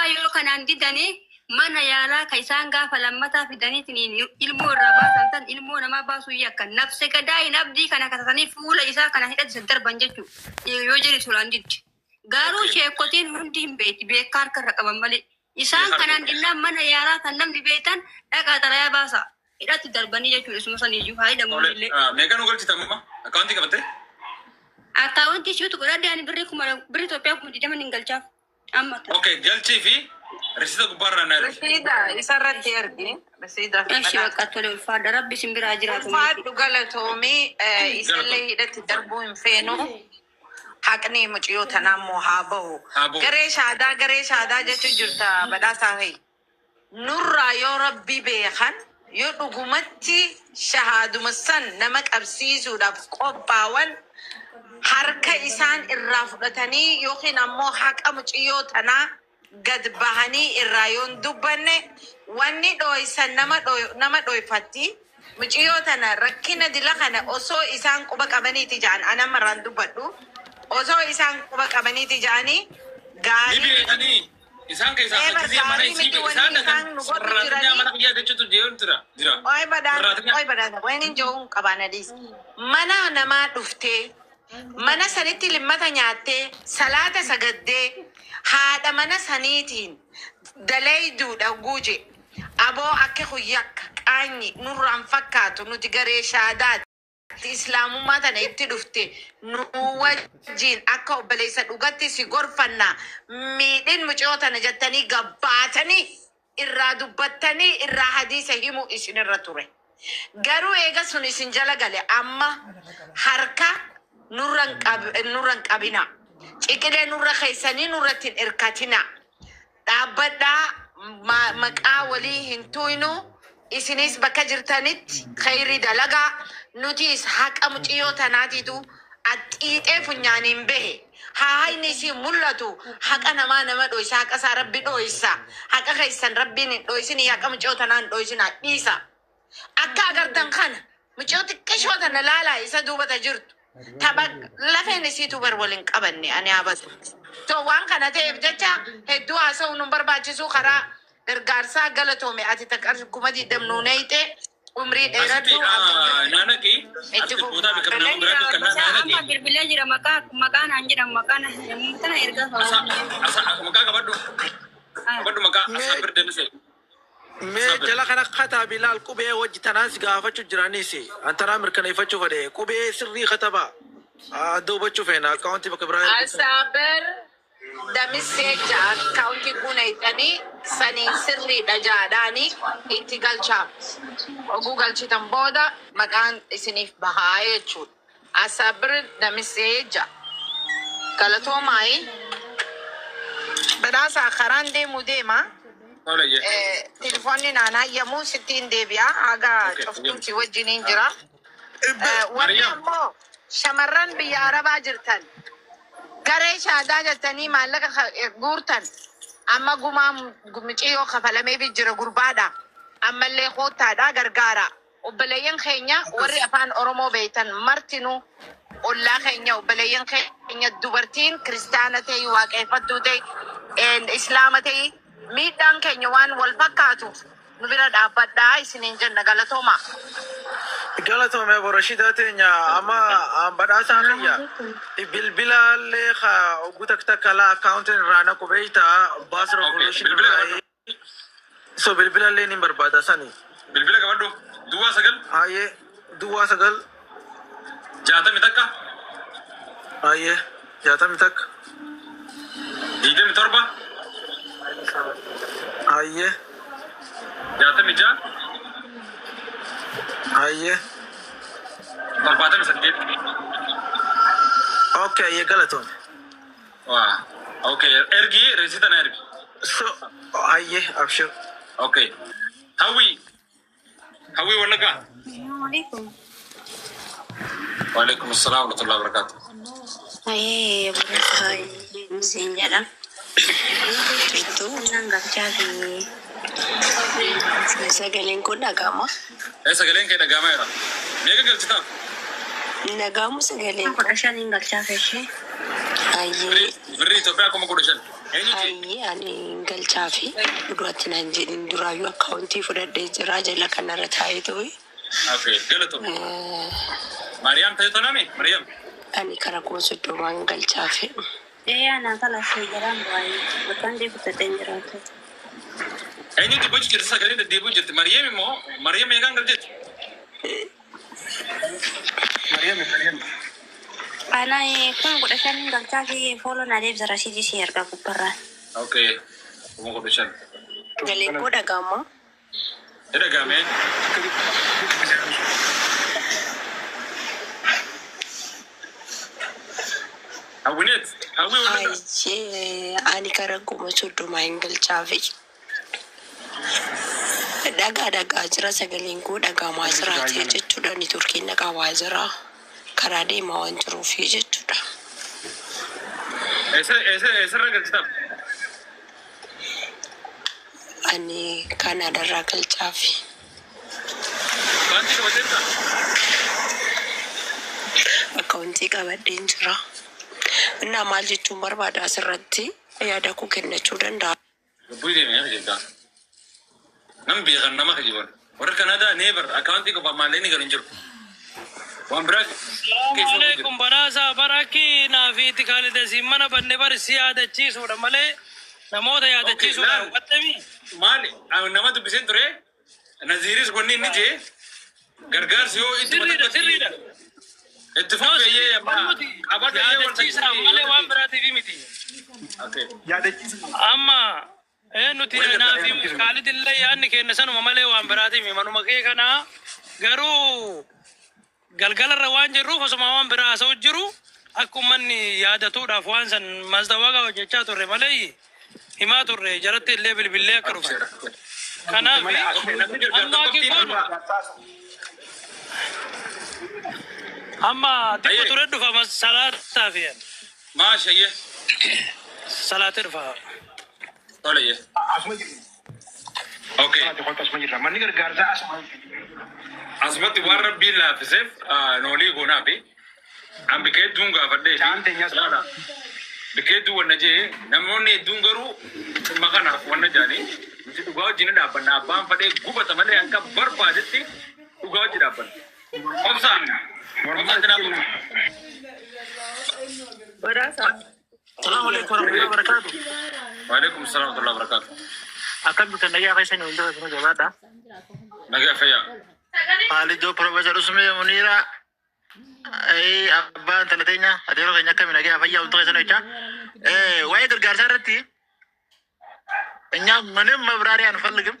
Lammaffaa yoo kanaan didanii mana yaalaa ka isaan gaafa lammataa fidaniitiin ilmoo irraa baasan san ilmoo namaa baasuu yakka nafse gadaayin abdii kana katatanii fuula isaa kana hidhati darban jechuudha. Yoo jedhe tolaan didde. Garuu sheekotiin hundi hin beekti, beekaa harka irra qaban malee. Isaan kanaan dinnaan mana yaalaa kan namni beektan dhaqaa xalayaa baasa. Hidhatti darbanii jechuudha isuma saniyyuu haa hidhamu illee. Meeqa nu galchita amma? Akkaawuntii qabattee? Akkaawuntii ishiitu godhadhe, ani birrii 2000, birrii Itoophiyaa 20,000 hin galchaaf. Amma. Okay, galchii fi risiita gubbaarraa na ergi. Risiida isarratti ergi. Risiida. Eshi, bakka tole, ulfaadha, Rabbi isin biraa jiraatu. Ulfaadhu, galatoomii. Isallee hidhatti darbuu hin feenu. Haqni mucayyoo tanaa immoo haa bahu. Haa bahu. Garee shaadaa, garee shaadaa jechuun jirta, badhaasaa fa'i. Nurraa yoo Rabbi beekan, yoo dhugumatti shahaaduma san nama qabsiisuudhaaf qophaawan, harka isaan irraa fudhatanii yookiin ammoo haqa mucayyoo tanaa gad bahanii irraa yoo hin dubbanne, wanni dhooysan nama dhooyfatti. Mucayyoo tana rakkina dila kana osoo isaan quba qabaniiti ja'an, anamarraan dubbadhu, osoo isaan quba qabaniiti ja'anii Ni gaarii miti. beekanii isaan keessaa Eeba gisee mana gaarii isii miti wanni isaan dhaqan isaan nu godhu sarraatinyaa jiranii. mana kiyyaa jechuutu jechuun jira jira. Oy badhaasa, Sarraatinyaa. oy badhaasa, waan hin jiru qabaana dhiis. Mana namaa dhuftee, mana sanitti limmata nyaattee, salaata sagaddee, haadha mana saniitiin dalayduudha guuje. Aboo, akka kuyyakka qaanyi nurraan fakkaatu, nuti garee shaadaati. Islaamummaa tana itti dhufte, nu wajjiin akka obboleessa dhugatti si gorfanna, miidhin mucayoo tana jettanii gabbaatanii irraa dubbattanii irraa hadiisa himu isinirra ture. Garuu eega sun isin jala gale, amma harka nurra hin qabina. Ciqilee nurra keessanii nurratti hin irkatina. Dhaabbadhaa, maqaa walii hin tuynu. Isinis bakka jirtanitti khayrii dalagaa, nutis haqa muciyyoo tanaatiitu axxiixee funyaaniin bahe. Haa hayni isii mul'atu. Haqa namaa nama dhoysa, haqa isaa Rabbi dhoysa. Haqa keessan Rabbiin hin dhoysinii, haqa muciyyoo tanaa hin dhoysinaa, dhiisa. Akka agartan kana mucayyoo xiqqishoo tana laalaa, isa duubata jirtu. Tapha lafeen isiitu bar waliin qabanne ani habatu. So waan kana ta'eef jecha hedduu haasa'uun nu barbaachisu. Karaa gargaarsaa galatoome, ati takka 20,000 nuu neeyxe, umrii Asitti dheeradhu akka naanaqi itti asitti bootaa fufna. beekamu nama biraa beekan Amma naanaqi. bilbilee jira, maqaa naan jedhan, maqaa na tana ergaa Asa asa maqaa qabadhu, qabadhu maqaa. Mee Asaabir Demise. Mee Asaabir. Jala kana kataa ilaal, qubee wajji tanaan si gaafachuu jiranis antanaa mirkaneeffachuu fedhe, qubee sirrii katabaa adda hubachuu feena, akkaawuntii bakka biraa erguu feena. Asaaber Damisee ja'a akkaawuntii guuneeyxanii saniin sirriidha ja'adhaanii itti galchaa. Oguu galchitan booda maqaan isiniif bahaa jechuudha. Asaaber Damisee ja'a. Galatoomaayii. Badhaasaa, karaan deemuu deema. Tola jee. Telefoonni naan hayyamu, sitti hin deebi'a. Haga cuftuuti wajjiniin jira. Wanni Mariyaam. ammoo shamarran biyya Arabaa jirtan, garee shaadaa jettanii maallaqa guurtan, amma gumaan muciyyoo kafalameefii jira gurbaadha. Ammallee koottaadha gargaara. Obboleeyyan keenya warri afaan Oromoo beektan martinuu, ollaa keenya, obboleeyyan keenya, dubartiin kiristaana ta'e, waaqeffattuu ta'e, islaama ta'e, miidhaan keenya waan wal fakkaatuuf nu bira dhaabbadhaa isiniin jenna, galatooma. Galatoome Boroshidaa teenya. Amma badhaasaa kiyya, bilbilaallee ka oguu takka takka laa akkaawuntiin irraa naqu beektaa, baas revolution Bilbila irraa qabadhu. So bilbilallee ni barbaada sani. Bilbila qabadhu. 09. Hayyee, 09. 61. Hayyee, 61. 27. Hayyee. 66. Hayyee. 78. Okay, hayyee, galatoome. Waa. Okay. Ergi receipt na ergi. So hayyee, abshir. Okay. Hawwi. Hawwi Wallaggaa. Alaikum. Waalaikum assalam warahmatullahi wabarakatuh. Ayee, obboleessa siin jedha. Jirtu. Naan galchaa fi Sagaleen kun dhaga'ama. Sagaleen kee dhaga'amaa jira. Meeqa galchitaaf? Dhaga'amu sagaleen kun. 15n galchaa feeshee. Hayyee Birrii Itoophiyaa 15,000. Eenyuti? Hayyee, ani galchaa fi duratti naan jedhin, duraayyuu akkaawuntii fudhadhee jira jala kanarra taa'ee ture. Okay, galatoomi. Maariyaam ta'e toname? Maariyaam. Ani kara 30,000n galchaa fi. Ee, anaa kalasee jiraan baay'ee. Bakkaan deebiftatee hin jiraatu. Eenyutu gochi jirti sagalee deddeebi'u jirti? Maariyaam immoo Maariyaam eegaan galcheetti? Mariam, Mariam. Ana 15,000 galchaa fi fooloo na deebisa, rasiidii si ergaa gubbarraan. Okay, 15,000. Sagaleen koo dhaga'ama. Ni dhaga'ame. Hawwineet, hawwii walirra. Hayyee, ani kara 30,000 hin galchaa fi. Dhagaa jira, sagaleen koo dhagahamaa jiraate jechuudha. Neetworkiin na qabaa jira. Karaa deemaa waan jiruufi jechuudha. Eessa eessa eessarraa galchitaaf? Ani Kaanaadaarraa galchaa fi. Baankii qabateerta? Akkaawuntii qabadheen jira. Innaa maal jechuun barbaada, asirratti yaada koo kennachuu danda'a. Lubbuu deemee kijibdaa. Nam beekan nama kijiban. Warra Kanaadaa never akkaawuntii qofa maallaqni galu hin jiru. Waan biraa Salaamu keessa hin jiru. alaikum. Badhaasaa barakii naa fi itti kaalidasiin mana banne bari si yaadachiisuudha malee namoota Okay, yaadachiisuudha laal hubattami. Maali nama dubbiseen ture, Naziiris wanni inni jee gargaarsi yoo ittuma Sirriidha, takkatti sirriidha. itti No, fufeeyyee sirriidha. amma Barnooti qabata iyyee wal yaadachiisaa malee waan biraatiif miti. Okay. Yaadachiisa. Amma nuti Wali naa fi gargaarsa. Kaalid illee yaadni keenya sanuma malee waan biraatiif manuma kee kanaa garuu galgalarra waan jirruuf osuma waan biraa haasa'u jiru akka uummanni yaadatuudhaaf waan san maastawaqaa hojjechaa turre malee himaa turre, jaratti illee bilbillee akka dhufan. Kanaaf Okay, namni gargaarsa amma akki qoftiin goonu amma xiqqoo Ayyee. ture dhufa salaataa fi Maashayyee. salaatee dhufa. Toleyyee. Asuma jirra. Okay. Salaati qolta asuma jirra. Manni gargaarsaa asuma jirra. Asumatti waan rabbiin laaffiseef noolii goonaa fi an bika hedduun gaafadhee fi Caan teenyas. laala bika hedduu wanna jee namoonni hedduun garuu dhimma kanaaf wanna jaanii nuti dhugaa wajjin dhaabbanna, abbaan fadhee gubata malee akka barbaadetti dhugaa wajjin dhaabbanna. Obsaan Mormaa obsaan cinaa buutu. Assalamu alaikum warahmatullahi wabarakatuh. Waalaikum salaam wa rahmatullahi wa barakatuh. Akkam jirtan? Nagaa keessan? Hundi keessanuu jabaadha. Nagaa fayyaa. Haalli Profeesar Usmee Muniira, abbaan intala teenya adeeroo keenya, akkami? Nagaa fayyaa hundi keessanuu jecha. Waa'ee gargaarsaa irratti እኛ ምንም ማብራሪያ አንፈልግም።